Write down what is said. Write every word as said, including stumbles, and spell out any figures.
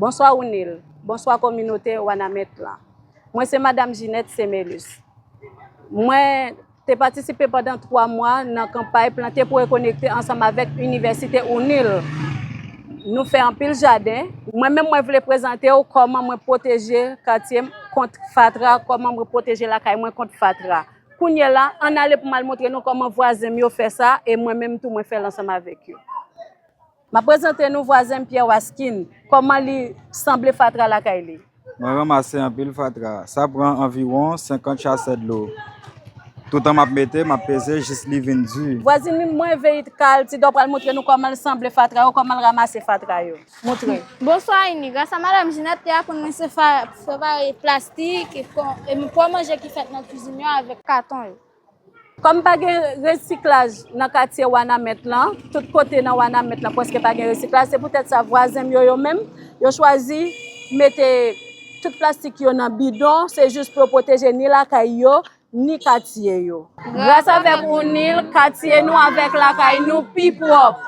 Bonswa Ounil, bonswa kominote Wanament lan. Mwen se Madanm Ginette Semelus. Mwen te patisipe pandan twa mwa nan kanpay Plante pou Rekonekte ansanm avèk Inivèsite Ounil. Nou fè anpil jaden. Mwen menm mwen vle prezante w kòman mwen pwoteje katye m kont fatra, kòman mwen pwoteje lakay mwen kont fatra. Kounye la, ann ale pou m al montre nou kòman vwazen m yo fè sa e mwen menm tou mwen fè l ansanm avèk yo. M ap prezante nou vwazen m Pierre Waskin, kòman li sanble fatra lakay li. Mwen ranmase anpil fatra. Sa pran anviwon senkant chasè dlo. Toutan m ap mete, m ap peze jis li vin di. Vwazin mwen veye kal, ti dò pral montre nou kòman l sanble fatra yo, kòman l ranmase fatra yo. Montre. Bonswa Ini, gras a madanm Jinèt te aprann mwen se fa- separe plastik e kon- e pwa manje ki fèt nan kizin yo avèk katon yo. Kòm pa gen resiklaj nan katye Wanament lan, tout kote nan Wanament lan prèske pa gen resiklaj, se poutèt sa vwazen m yo, yo menm, yo chwazi mete tout plastik yo nan bidon, se jis pou yo pwoteje ni lakay yo, ni katye yo. Gras avèk Ounil, katye nou avèk lakay nou pi pwòp.